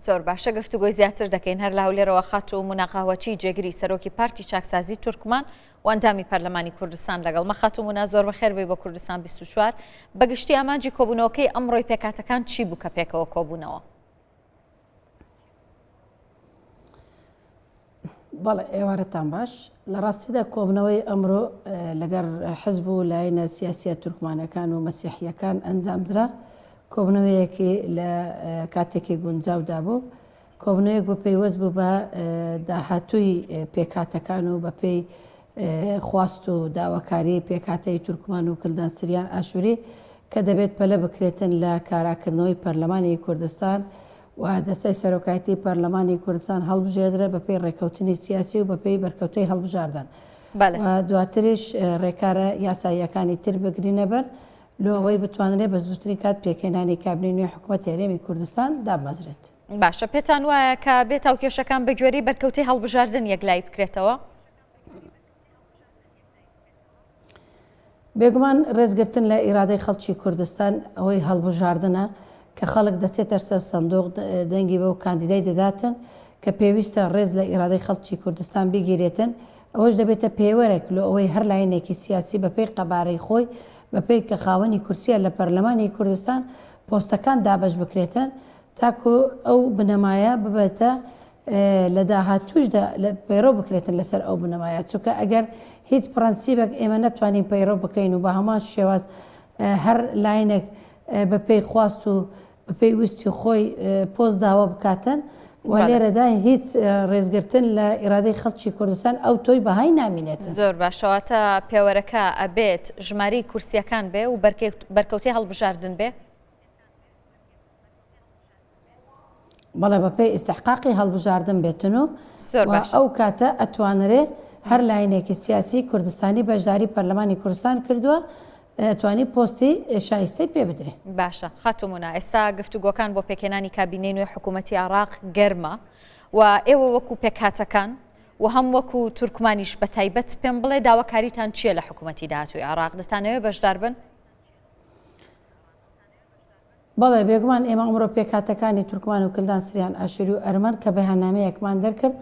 زۆر باشە گفتوگۆی زیاتر دەکەین هەر لە هەولێرەوە خاتوو مونا قەهوەچی جێگری سەرۆکی پارتی چاکسازی تورکمان و ئەندامی پەرلەمانی کوردستان لەگەڵمە خاتوو مونا زۆر بەخێر بێی بۆ کوردستان 24 بەگشتی ئامانجی کۆبوونەوەکەی ئەمڕۆی پێکهاتەکان چی بوو کە پێکەوە کۆبوونەوە؟ بەڵێ ئێوارەتان باش. لە ڕاستیدا کۆبنەوەی ئەمرۆ لەگەر حزب و لایەنە سیاسیە تورکمانەکان و مەسیحیەکان ئەنجامدرا. کۆبنەوەیەکی لە کاتێکی گونجاودا بوو. کۆبنەوەیەک بوو پەیوەست بوو بە داهاتووی پێکهاتەکان و بەپێی خواست و داواکاری پێکهاتەی تورکمان و کلدان سریان ئاشوری کە دەبێت پەلە بکرێتن لە کاراکردنەوەی پەرلەمانی کوردستان و دەستەی سەرۆکایەتی پەرلەمانی کوردستان هەڵبژێردرێت بەپێی ڕێککەوتنی سیاسی و بەپێی بەرکەوتەی هەڵبژاردن و دواتریش ڕێکارە یاساییەکانی تر بگرینە بەر لۆ ئەوەی بتوانرێت بە زووترین کات پێکهێنانی کابینەی نوێی حکومەتی هەرێمی کوردستان دابمەزرێت. باشە پێتان وایە کە بێت هاوکێشەکان بەگوێرەی بەرکەوتەی هەڵبژاردن یەکلایی بکرێتەوە؟ بێگومان ڕێزگرتن لە ئیرادەی خەڵکی کوردستان ئەوەی هەڵبژاردنە کە خەڵک دەچێتە سەر سندوق دەنگی بەو کاندیدای دەداتن کە پێویستە ڕێز لە ئیرادەی خەڵکی کوردستان بگیرێتن ئەوەش دەبێتە پێوەرێک لۆ ئەوەی هەر لایەنێکی سیاسی بەپێی قەبارەی خۆی بەپێی کە خاوەنی کورسیە لە پەرلەمانی کوردستان پۆستەکان دابەش بکرێتن تاکو ئەو بنەمایە ببێتە لە داهاتووشدا پەیڕەو بکرێتن لەسەر ئەو بنەمایە چونکە ئەگەر هیچ پڕەنسیبێک ئێمە نەتوانین پەیڕەو بکەین و بە هەمان شێواز هەر لاینێک بە پێی خواست و بە پێی ویستی خۆی پۆست داوا بکاتن و لێرەدا هیچ ڕێزگرتن لە ئیرادەی خەڵکی کوردستان ئەو تۆی بەهای نامینێت. زۆر باشە واتە پێوەرەکە ئەبێت ژمارەی کورسیەکان بێ و بەرکەوتەی هەڵبژاردن بێ؟ بەڵێ بەپێی ئیستحقاقی هەڵبژاردن بێتن و و ئەو کاتە ئەتوانرێ هەر لاینێکی سیاسی کوردستانی بەشداری پەرلەمانی کوردستان کردووە ئەتوانی پۆستی شایستەی پێ بدرێ. باشە خاتوو مونا ئێستا گفتوگۆکان بۆ پێکهێنانی کابینەی نوێی حکوومەتی عێراق گەرمە و ئێوە وەکو پێکهاتەکان و هەم وەکو تورکمانیش بە تایبەت پێم بڵێ داواکاریتان چییە لە حکوومەتی داهاتووی عێراق دەتانەوێ بەشدار بن؟ بەڵێ بێگومان ئێمە ئەمڕۆ پێکهاتەکانی تورکمان و کلدان سریان ئاشوری و ئەرمەن کە بەیاننامەیەکمان دەرکرد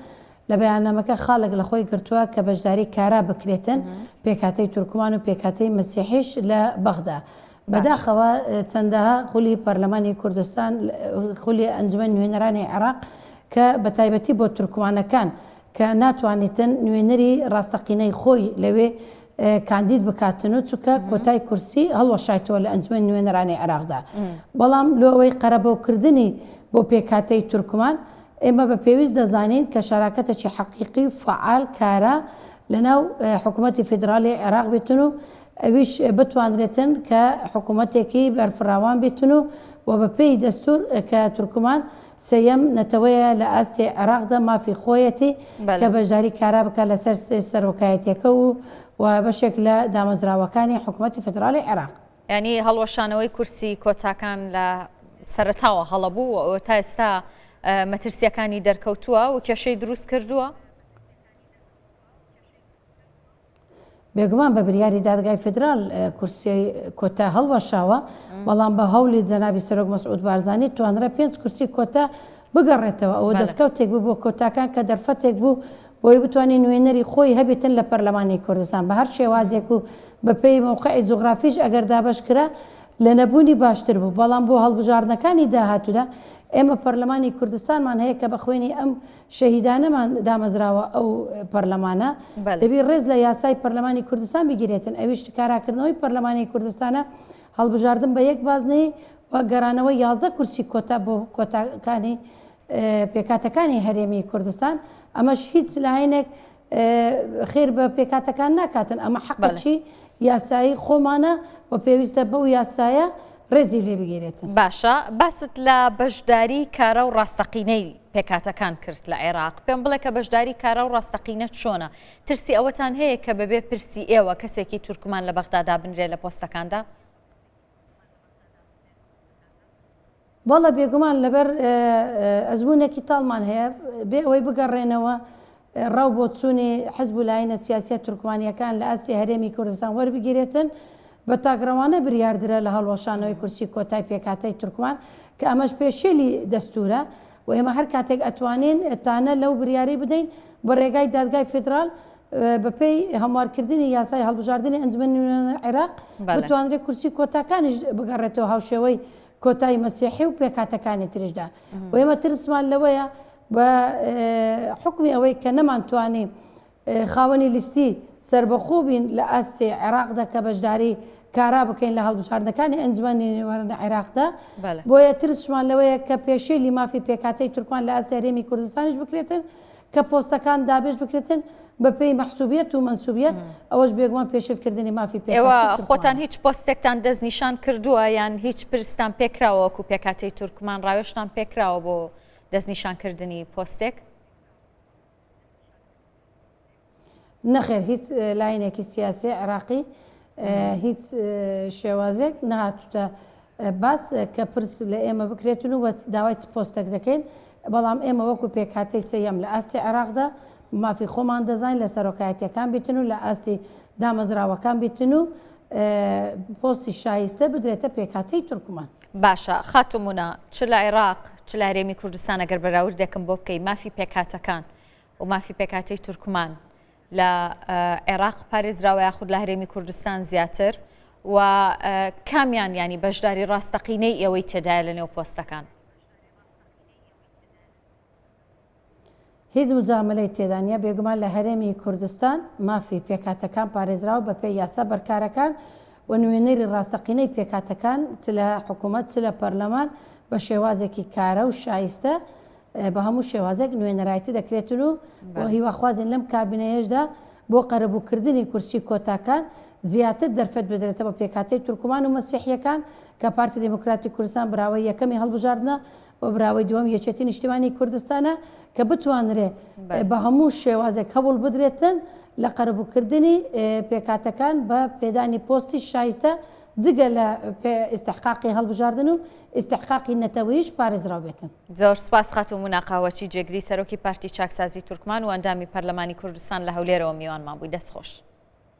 لە بەیاننامەکە خاڵێک لە خۆی گرتووە کە بەشداری کارا بکرێتن پێکهاتەی تورکمان و پێکهاتەی مەسیحیش لە بەغدا بەداخەوە چەندەها خولی پەرلەمانی کوردستان خولی ئەنجومەنی نوێنەرانی عێراق کە بە تایبەتی بۆ تورکمانەکان کە ناتوانیتن نوێنەری ڕاستەقینەی خۆی لەوێ کاندید بکاتن و چونکە کۆتای کورسی هەڵوەشایتەوە لە ئەنجومەنی نوێنەرانی عێراقدا بەڵام لۆ ئەوەی قەرەبۆکردنی بۆ پێکهاتەی تورکمان ئێمە بە پێویست دەزانین کە شەراکەتێکی حەقیقی و فەعال کارا لەناو حکوومەتی فیدراڵی عێراق بێتن و ئەویش بتوانرێتن کە حکوومەتێکی بەرفراوان بێتن و و بەپێی دەستوور کە تورکمان سێیەم نەتەوەیە لە ئاستی عێراقدا مافی خۆیەتی کە بەشداری کارا بکات لەسەر سەرۆکایەتیەکە و و بەشێک لە دامەزراوەکانی حکومەتی فیدراڵی عێراق. یانی هەڵوەشانەوەی کورسی کۆتاکان لە سەرەتاوە هەڵە بوو و تا ئێستا مەترسیەکانی دەرکەوتووە و کێشەی دروست کردووە؟ بێگومان بە بریاری دادگای فیدرال کورسیی کۆتا هەڵوەشاوە، بەڵام بە هەوڵی جەنابی سەرۆک مەسعود بارزانی توانرا پێنج کورسی کۆتا بگەڕێتەوە، ئەوە دەستکەوتێک بوو بۆ کۆتاکان کە دەرفەتێک بوو بۆی بتوانێت نوێنەری خۆی هەبێتن لە پەرلەمانی کوردستان بە هەر شێوازێک و بەپێی مەوقعی جوغرافیش ئەگەر دابەش کرا لە نەبوونی باشتر بوو، بەڵام بۆ هەڵبژاردنەکانی داهاتوودا ئێمە پەرلەمانی کوردستانمان هەیە کە بە خوێنی ئەم شەهیدانەمان دامەزراوە ئەو پەرلەمانە دەبی ڕێز لە یاسای پەرلەمانی کوردستان بگیرێتن ئەویش کاراکردنەوەی پەرلەمانی کوردستانە هەڵبژاردن بە یەک بازنەیی و گەرانەوەی 11 کورسی کۆتا بۆ کۆتاکانی پێکاتەکانی هەرێمی کوردستان ئەمەش هیچ لایەنێک خێر بە پێکاتەکان ناکاتن ئەمە حەقەکی یاسایی خۆمانە و پێویستە بەو یاسایە ڕێزی لێ بگیرێتن. باشە باست لە بەشداری کارا و ڕاستەقینەی پێکهاتەکان کرد لە عێراق، پێم بڵێ کە بەشداری کارا و ڕاستەقینە چۆنە؟ ترسی ئەوەتان هەیە کە بەبێ پرسی ئێوە کەسێکی تورکمان لە بەغدا دابنرێ لە پۆستەکاندا؟ بەڵێ بێگومان لەبەر ئەزموونێکی تاڵمان هەیە بێ ئەوەی بگەڕێنەوە ڕاو بۆچوونی حزب و لایەنە سیاسیە تورکمانیەکان لە ئاستی هەرێمی کوردستان وەربگیرێتن بە تاکڕەوانە بریاردرا لە هەڵوەشانەوەی کورسی کۆتای پێکهاتەی تورکمان کە ئەمەش پێشێلی دەستورە و. و ئێمە هەر کاتێک ئەتوانین تانە لەو بریارەی بدەین بە رێگای دادگای فیدرال بەپێی هەموارکردنی یاسای هەڵبژاردنی ئەنجومەنی نوێنەرانی عێراق بتوانرێت کورسی کۆتاکانیش بگەڕێتەوە هاوشێوەی کۆتای مەسیحی و پێکهاتەکانی تریشدا و ئێمە ترسمان لەوەیە بە حوکمی ئەوەی کە نەمانتوانی خاوەنی لیستی سەربەخۆ بین لە ئاستی عێراقدا کە بەشداری کارا بکەین لە هەڵبژاردنەکانی ئەنجومەنی نوێنەرانی عێراقدا، بۆیە ترسشمان لەوەیە کە پێشێلی مافی پێکهاتەی تورکمان لە ئاستی هەرێمی کوردستانیش بکرێتن کە پۆستەکان دابەش بکرێتن بەپێی مەحسوبیەت و مەنسوبیەت، ئەوەش بێگومان پێشێلکردنی مافی پێکهاتەی تورکمانە. ئێوە خۆتان هیچ پۆستێکتان دەستنیشان کردووە یان هیچ پرستان پێکراوە وەکو پێکهاتەی تورکمان ڕاوێژتان پێکراوە بۆ دەستنیشانکردنی پۆستێک؟ نەخێر هیچ لاینێکی سیاسی عێراقی هیچ شێوازێک نەهاتوتە باس کە پرس لە ئێمە بکرێتن و داوای چ پۆستێک دەکەین بەڵام ئێمە وەکو پێکهاتەی سێیەم لە ئاستی عێراقدا مافی خۆمان دەزانین لە سەرۆکایەتیەکان بیتن و لە ئاستی دامەزراوەکان بیتن و پۆستی شایستە بدرێتە پێکهاتەی تورکمان. باشە خاتوو مونا چ لە عێراق چ لە هەرێمی کوردستان ئەگەر بەراوردێکم بۆ بکەی مافی پێکهاتەکان و مافی پێکهاتەی تورکمان لە عێراق پارێزراوە یاخود لە هەرێمی کوردستان زیاتر و کامیان ینی بەشداری ڕاستەقینەی ئێوەی تێدایە لە نێو پۆستەکان؟ هیچ مجاملەی تێدا نیە، بێگومان لە هەرێمی کوردستان مافی پێکهاتەکان پارێزراوە بەپێی یاسا بەرکارەکان و نوێنەری ڕاستەقینەی پێکهاتەکان چ لە حکومەت چ لە پەرلەمان بە شێوازێکی کارا و شایستە بە هەموو شێوازێک نوێنەرایەتی دەکرێتن و هیواخوازین لەم کابینەیەشدا بۆ قەرەبووکردنی کورسی کۆتاکان زیاتر دەرفەت بدرێتە بە پێکهاتەی تورکمان و مەسیحییەکان کە پارتی دیموکراتی کوردستان براوەی یەکەمی هەڵبژاردنە و براوەی دووەم یەکێتی نیشتیمانی کوردستانە کە بتوانرێ بە هەموو شێوازێک هەوڵ بدرێتن لە قەرەبووکردنی پێکهاتەکان بە پێدانی پۆستی شایستە جگە لە ئیستحقاقی هەڵبژاردن و ئیستحقاقی نەتەوەییش پارێزراو بێتن. زۆر سوپاس خاتوو مونا قاوەچی جێگری سەرۆکی پارتی چاکسازی تورکمان و ئەندامی پەرلەمانی کوردستان لە هەولێرەوە میوانمان بووی دەست خۆش.